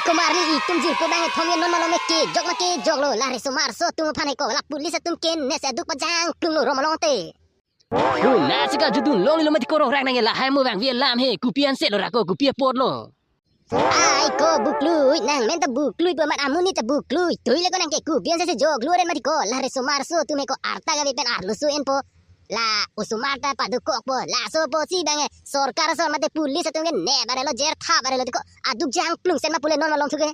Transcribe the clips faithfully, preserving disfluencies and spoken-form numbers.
Komarli, itum jirpo abang thom ke non malom ke jok ma ke joklo, la riso marso atum aphan heko, la police atum ke ne se aduk pajang klunglo rom along te. Ko na sika judun longlo mati ko Rongrak nang ke lahai mo vangve alam he, kopi anse lo ra ko, kopi apotlo. Ai ko buklui, nang men ta buklui pu amat amonit ta buklui, tui le ko nang ke kopi anse se joklo ren mati ko, la riso marso atum heko arta kave pen arloso enpo. La osomar ta padokokpo, laso apotsi abang ke sorkar asor mate police atum ke ne barelo, jer tha barelo tiko, aduk jang plung sen ma pule non malom thu ke.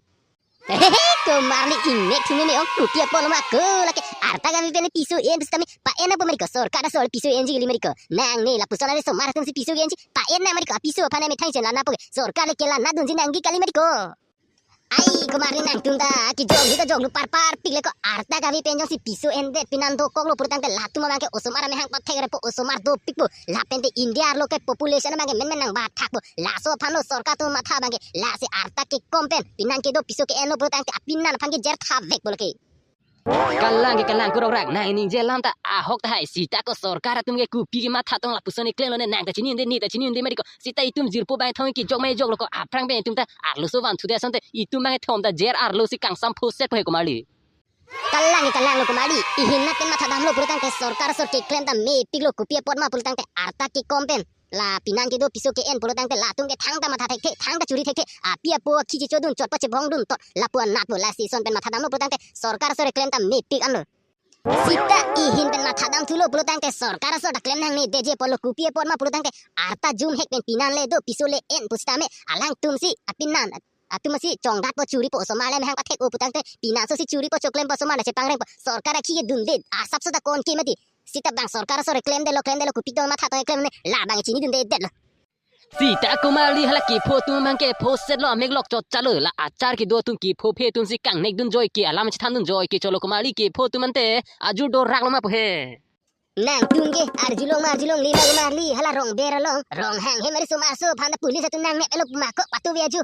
Hehehe, komarli ingnek thu meme ong, kopi apotlo ma ko, lake arta kave pen piso en pusitame pa-en nangpo mati ko, sorkar asor piso enji kali mati ko. Nang ne lapuson ari osomar atumsi piso ke-enji, pa-en nang mati ko, apiso aphan amethang chen la nangpo ke, sorkar le kelang nangdunji nangji kali mati ko. Ai komarli, nangtum ta kejoklo ta joklo parpar pik le ko, arta kave pen jongsi piso endet pinan dokoklo pulotangte latum abang ke osomar amehang pathek repo, osomar dopikpo, lapen te India arlo ke population abang ke menmen nangbathakpo, laso aphanlo sorkar atum matha abang ke, lasi arta kekom pen pinan kedo piso ke-enlo pulotangte apinan aphan ke jer tha vekpo lake. Kalang ke kalang ko Rongrak, nang ningje alam ta ahok tahai, sita ko sorkar atum ke kopi kematha tong lapuson keklem lone, nang ta chini unde, ne ta chini unde mati ko, sita itum jirpo abang thom ke jok ma joklo ko, aphrang pen itum ta arloso vanthu de asonte itum abang thom ta jer arlosi kangsam phoset po he komarli. Kalang ke kalanglo komarli, ihin na pen matha damlo pulotangte sorkar asor keklem ta mepiklo, kopi apot ma pulotangte arta kekom pen la pinan kedo piso ke-en pulotangte latum ke thangta matha thekthe, thangta churi thekthe, api apo akhi chechodun chotpo chebongdun tot lapu anatpo, lasi son pen matha damlo pulotangte sorkar asor keklem ta mepik anlo. Sita ihin pen matha dam thulo pulotangte sorkar asor ta klem nangne detji apotlo, kopi apot ma pulotangte arta jumhek pen pinan le do piso le-en pusitame alangtumsi apinan atumsi chongdatpo, churipo, osomar le amehang pathek-o pulotangte pinansosi churipo, choklempo, osomar le chepangrengpo, sorkar akhi kedunde asapso ta konke mati. Sita abang sorkar asor klemdetlo, klemdetlo, kopi tong matha tong klemne, la abang chinidunde detlo. Sita komarli, hala kepho atum abang ke phosetlo, amek lok chotchatlo, la achar kedo atum kepho phe atumsi kangnek dunjoi ke, alam chethan dunjoi ke cholo komarli, kepho atum ante ajur doraklo ma po he. Nangtum ke arjulong ma arjulongle la komarli, hala Rongber along, Ronghanghe mari osomar aso aphan ta police atum nangnep-etlo pu ma ko, patu ve aju.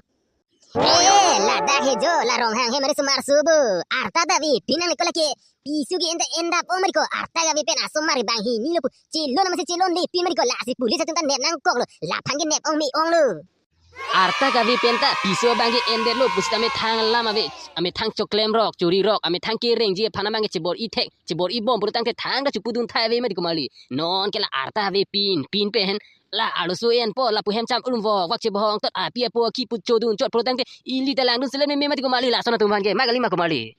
Eh, ladak he jo, la Ronghanghe mari osomar aso bo. Arta ta avepin nangle ko lake, piso ke-en ta endap ong mati ko, arta kave pen asomar abang hinilo pu chelon amatsi chelonlepin mati ko, lasi police atum ta nep nangkoklo, laphan ke nep ong me-onglo. Arta kave pen ta piso abang ke endetlo pusita amethang alam ave, amethang choklemrok, churirok, amethang kerengji aphan abang ke chebor-i thek, chebor-i bom pulotangte thangta chupudun thai ave mati komarli. Non ke la arta avepin pin pen la arloso enpo, lapu hem cham ulum vok vak chebong tot, api apo akhi pu chodun chot pulotangte ili ta langdunsi le meme mati komarli, lason atum aphan ke ma kali ma komarli.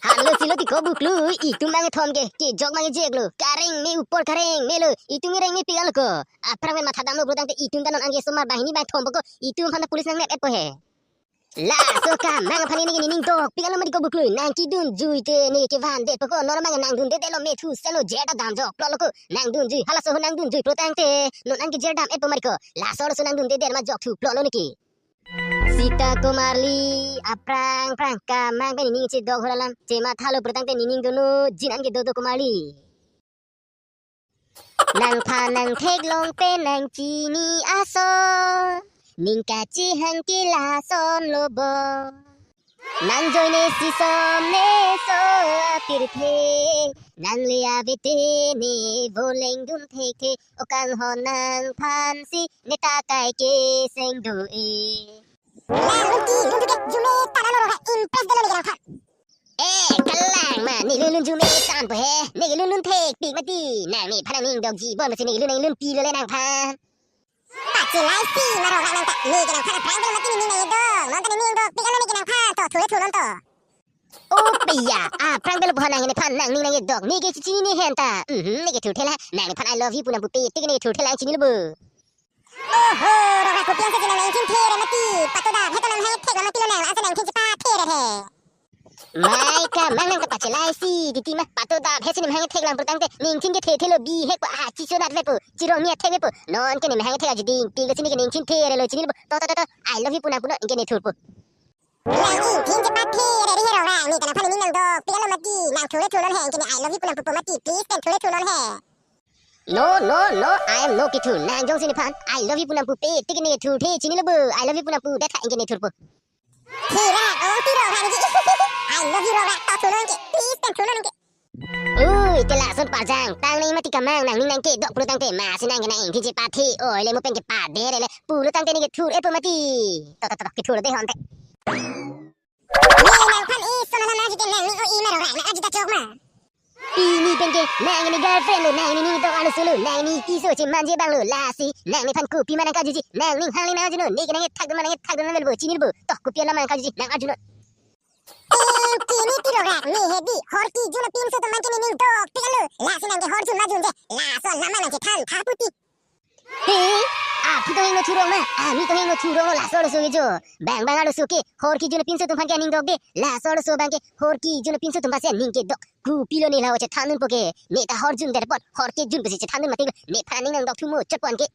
Halo silo tiko buklui, itum abang thom ke kejok abang jeklo, kareng me upor kareng melo, itum kereng mepik anlo ko. Aphrang pen matha damlo pulotangte itum ta non anke osomar banghini bangthompo ko, itum aphan ta police nangnep-etpo he. Laso akam nang aphan ne ke nening dokpik anlo mati ko buklui, nang kedunjui te ne kevandetpo ko, non abang nangdundedetlo, methu seno jer ta damjokplotlo ko, nangdunjui, halaso ho nangdunjui pulotangte non anke jer dam-etpo mati ko, laso laso nangdundedet ma jok thuplotlo ne ke. Sita komarli, aphrang aphrang akam nang pen nening chedok hor alam chemathalo pulotangte nening dono jin anke dodo komarli. Nangphan nangtheklong pen nangchini ason, ning kachehang ke lasonlo bo. Nangjoine sisom ne so apirthe, nangle avete ne voleng dun thekthe, o kanghon nangphansi ne ta kai keseng do-e. Lang lun ke, lun thuke, jume tanang lo Rongrak, impress detlo ne ke nangphan. Eh, kalang ma, ne lun lun jume tanpo he, ne ke lun lun thekpik mati, nang nephan nangning dokji bon masi ne ke lun nang lun pilo le nangphan. Pachelaisi ma Rongrak nang ta, ne ke nangphan aphrang ke mati nening nangdok, non ta nening dokpik anlo ne ke nangphan, to thule thu non to. O piya, aphrang ke lapu nang nephan nangning nangdok, ne ke chini ne hen ta. Mhm, ne ke thurthe la, nang nephan I love you pu nang pupe tik ne ke thurthe la chinilo bo. Oho, Rongrak kopi anse si nang nangchingthe re mati, patu dam he to nang hangthek la mati lo, nang la anse nangchingchepathe re he. Mai ka mang nang ke pachelaisi, titi ma patu dam he si ne hangthek lang pulotangte, ningching ke thethelo, bihek po, achi sonat vepo, chirong mi athek vepo, non ke ne hangthek aji ding, tik lo si ne ke ningchingthe relo chinilo bo, to to to to, I love you pu nang pu non, anke ne thurpo. Nang ingthing chepathe re re he Rongrak, ne ta nangphan nening nangdokpik anlo mati, nang thule thu non he, anke ne I love you pu nang pupo mati, please pen thule thu non he. No, no, no, I am no kethu, nang jongsi nephan I love you pu nang pupe tik ne thurthe chinilo bo, I love you pu nang pudet tha anke ne thurpo. Thirak, oh, thi Rongrak ne ke, I love you Rongrak, to thu non ke, please pen thu non ke. Ui, te lason parjang, tang nang mati kamang, nangning nangkedok pulotangte, masi nang ke nang ingthing chepathe, oi le mo pen kepade re le, pulotangte ne ke thur-etpo mati. To to to to, kethur de hon te. Nangphan ison alam arju te nangning o-i ma rong, nang arju ta chok ma. Pini pen ke nangning girlfriend lo, nangning tok arloso lo, nangning keso chemanje abang lo, lasi nang nephan kopi ma nangkarjuji, nangning hangli nang arjunon, ne ke nang thakdun ma nang thakdun ma lo, chini lo bo, tok kopi alam nangkarjuji, nang arjunon. Em, pini pi rong, ne hedi, Horki Jun apinso atum aphan ke nening dokpik lo, lasi nang ke Horjun majunje, laso alam nang chethan tha puti. He, aphi to hingno thurong ma, ami to hingno thurong lo laso arloso ke jo. Bang bang arloso ke, Horki Jun apinso atum aphan ke aning dokde, laso arloso abang ke, Horki Jun apinso atum aphan si aning kedok. Kopilo ne la-o chethandunpo ke, ne ta Horjun det apot, Horki Jun pusi chethandun mati, nephan aning nangdok thu mo chotpon ke.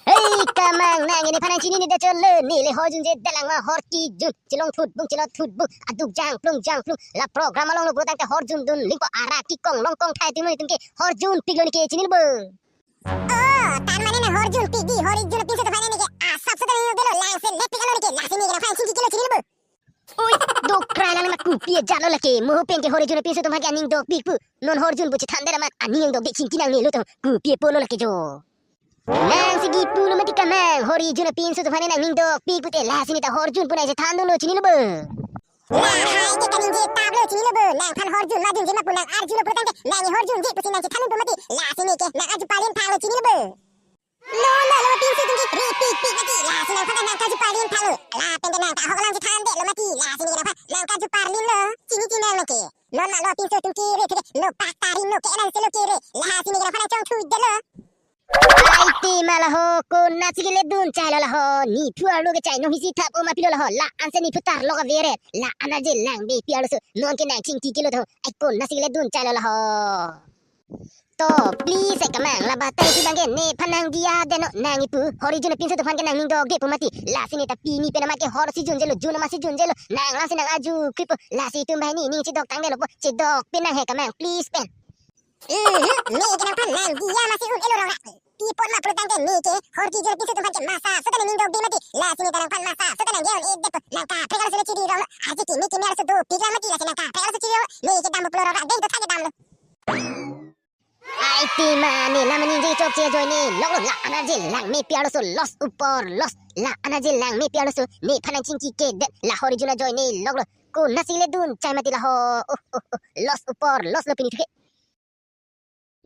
Hei, kamang nang nephan nangchinine det chot lo, ne le Horjun je det lang ma, Horki Jun, chelong thutbung, chelong thutbung, aduk jangplung, jangplung, la program along lo pulotangte Horjun dun, lingpo ara kekong longkong thai atum atum ke, Horjun piklo ne ke chini lo bo. Oh, tar mane nang Horjun pik di, Horjun apinso atum aphan ne ke asap seta nang delo, lang se lepik lo ne ke, lasi ne ke nangphan chingki lo chini lo bo. Oi, dokra lang ma kopi ajat lo lake, mo pen ke Horjun apinso atum aphan ke aning dokpik pu, non Horjun pu chethan det amat, aning dokde chingki nangne lo to, kopi apotlo lake jo. Nang sigi pulo mati kamang, Horjun apinso atum aphan ne nangning dokpik pute, lasi ne ta Horjun pu nang chethandunlo chini lo bo. Lahai ke kaningje tap lo chini lo bo, nangphan Horjun majunje ma pu nang arjulo pulotangte, nang Horjun je pusi nang chethandunpo mati, lasi ne ke nang arju palin thang lo chini lo bo. Lo, lo, lo, pinso atum ke ri pik pik mati, lasi nangphan nang karju palin thang lo, lapen ke nang ta ahok alam chethan det lo mati, lasi ne ke nangphan nang karju palin lo, chini chini nang ke. Lo, lo, lo, pinso atum ke re thek lo, pak tarin lo, ke nang se lo ke re, lasi ne ke nangphan nang chongthu det lo. Ai te ma la ho, konatsi keledun chai lo la ho, nephu arlo kechai nong hisi thap o ma pilo la ho, la-an si nephu tarlok averet, la-an arje Langmepi arloso, non ke nang chingki kilo to, ai konatsi keledun chai lo la ho. To, please, ai kamang, la batai si abang ke nephan nang diya det non, nang ipu, Horjun apinso atum aphan ke nangning dokdepo mati, lasi ne ta pini pen amat ke Horsi junje lo, Jun amatsi junje lo, nang lasi nang arju kipu, lasi itum banghini ning chedok tang det lo po, chedok pen nang he kamang, please pen. Mhm, ne ke nangphan nang diya masi un-elo rong ra. Pi apot ma pulotangte ne ke, Horki Jun apinso atum aphan ke masa seta nangning dokde mati, lasi ne ta nangphan masa seta nang diya un-edet po, nang kaprek arloso le chiri rong lo, arje kimi kimi arloso dopik lang mati, lasi nang kaprek arloso chiri rong lo, ne ke dam pulo rong ra, deng to thak ke dam lo. Ai te ma ne la mane je chokche ajoine loklo, la-an arje Langmepi arloso loss upor loss, la-an arje Langmepi arloso, nephan nang chingki ke det, la Horjun ajoine loklo, konatsi keledun chai mati la ho, oh, oh, oh, loss upor loss lo pini thu ke.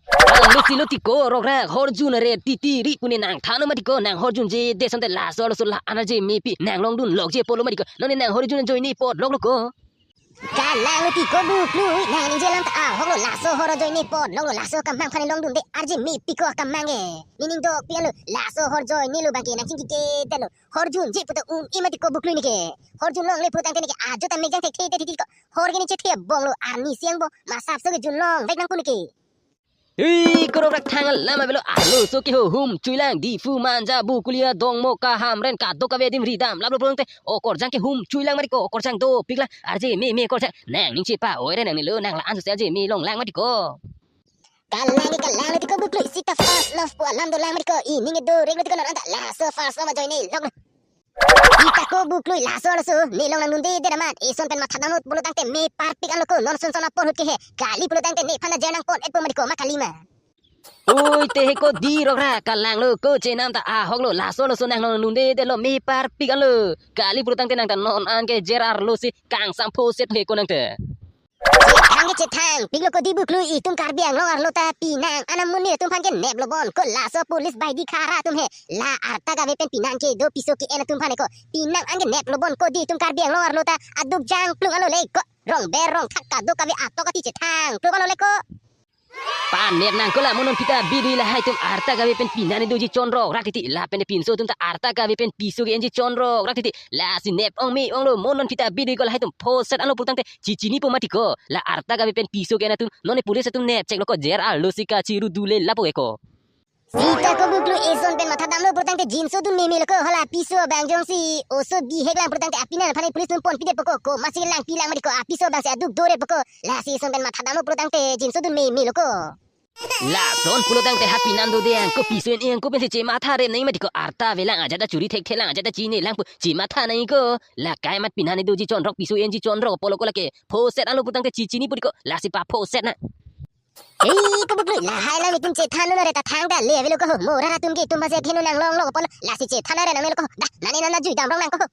Ang lo si lo ti ko rong ra, Horjun are titi ri pu ne nang than lo mati ko, nang Horjun je det asonte laso arloso la-an arje mepi nang longdun lokje apotlo mati ko, non ne nang Horjun ajoine apot loklo ko. Kalang lo ti ko buklu, nang ningje alam ta ahok lo, laso Hor ajoine apot loklo, laso kamang aphan ne longdunde, arje mepi ko kamang ke. Nening dokpik lo, laso Hor ajoine lo abang ke nang chingki ke det lo. Horjun je pu ta un-e mati ko buklu ne ke. Horjun longle pulotangte ne ke ajo ta mekjang thekthe te titi ko. Hor ke ne chethe bong lo, arni siang bo, masap so ke Jun longvek nangpo ne ke. Hei, ko rong ra, thang alam avelo, arloso ke ho hum chuilang, Diphu, Manja, Bokolia, Dongmukak, Hamren, kadokave adim ridam laplo pulotangte, okorjang ke hum chuilang mati ko, okorjang dopik lang, arje me me okorjang, nang ning chepa-oi re nangne lo, nang la-an so si arje me longlang mati ko. Kalang ke kalang lo ti ko buklu, sita first love pu alam dolang mati ko, ining do reng lo ti ko non anta, laso first love ajoine loklo. Sita ko buklu, laso arloso ne long nangdunde det amat, eson pen matha damlo pulotangte me parpik an lo ko, non son son apor ahut ke he, kali pulotangte nephan ajer nangpon-etpo mati ko ma kali ma. Oi te he ko di rong ra, kalang lo ko, chenam ta ahok lo, laso arloso nang long nangdunde det lo, me parpik an lo, kali pulotangte nang ta non an ke jer arlo si kangsam phoset he ko nang te. Chethang ke chethang piklo ko di buklu, itum Karbi Anglong arlo ta pinang an amonit atum aphan ke neplo bon ko, laso police baidi khara atum he, la arta kave pen pinan kedo piso ke-en atum aphan he ko, pinang an ke neplo bon ko di itum Karbi Anglong arlo ta, aduk jangplung an lo le ko, rong ber rong thak kadokave atok ati chethang plung an lo le ko. Panep nang ko la mo non pita bidi, lahai atum arta kave pen pinan kedoji chonrok rak titi, lapen pinso atum ta arta kave pen piso ke-enji chonrok rak titi, lasi nep ong me ong lo, mo non pita bidi ko, lahai atum phoset an lo pulotangte chichinipo mati ko, la arta kave pen piso ke-en atum, non ne police atum nep chek lo ko, jer arlo si kachiru dule lapo ke ko. Sita ko buklu, eson pen matha damlo pulotangte jinso dun me me lo ko, hala piso abang jongsi oso bihek lang pulotangte apinan aphan police atum ponpidetpo ko, ko masi langpi lang mati ko, apiso abang si aduk dorepo ko, lasi eson pen matha damlo pulotangte jinso dun me me lo ko. Lason pulotangte ha pinan dode ang ko, piso en-e ang ko pensi chematha rem nangji mati ko, arta avelang ajat ta churi thekthe lang, ajat ta chine lang pu chematha nangji ko. La kai amat pinan kedoji chonrok, piso en-ji chonrok pulo ko, lake phoset an lo pulotangte chichinipo ti ko, lasi paphoset na. Hei ko buklu, lahai alam itum chethan nang re ta thangta le avelo ko ho, mo rara atum ke itum basi akheno nang longlo ko pon, lasi chethan nang re nangne lo ko ho, dah nane nana jui dam rong nang ko ho.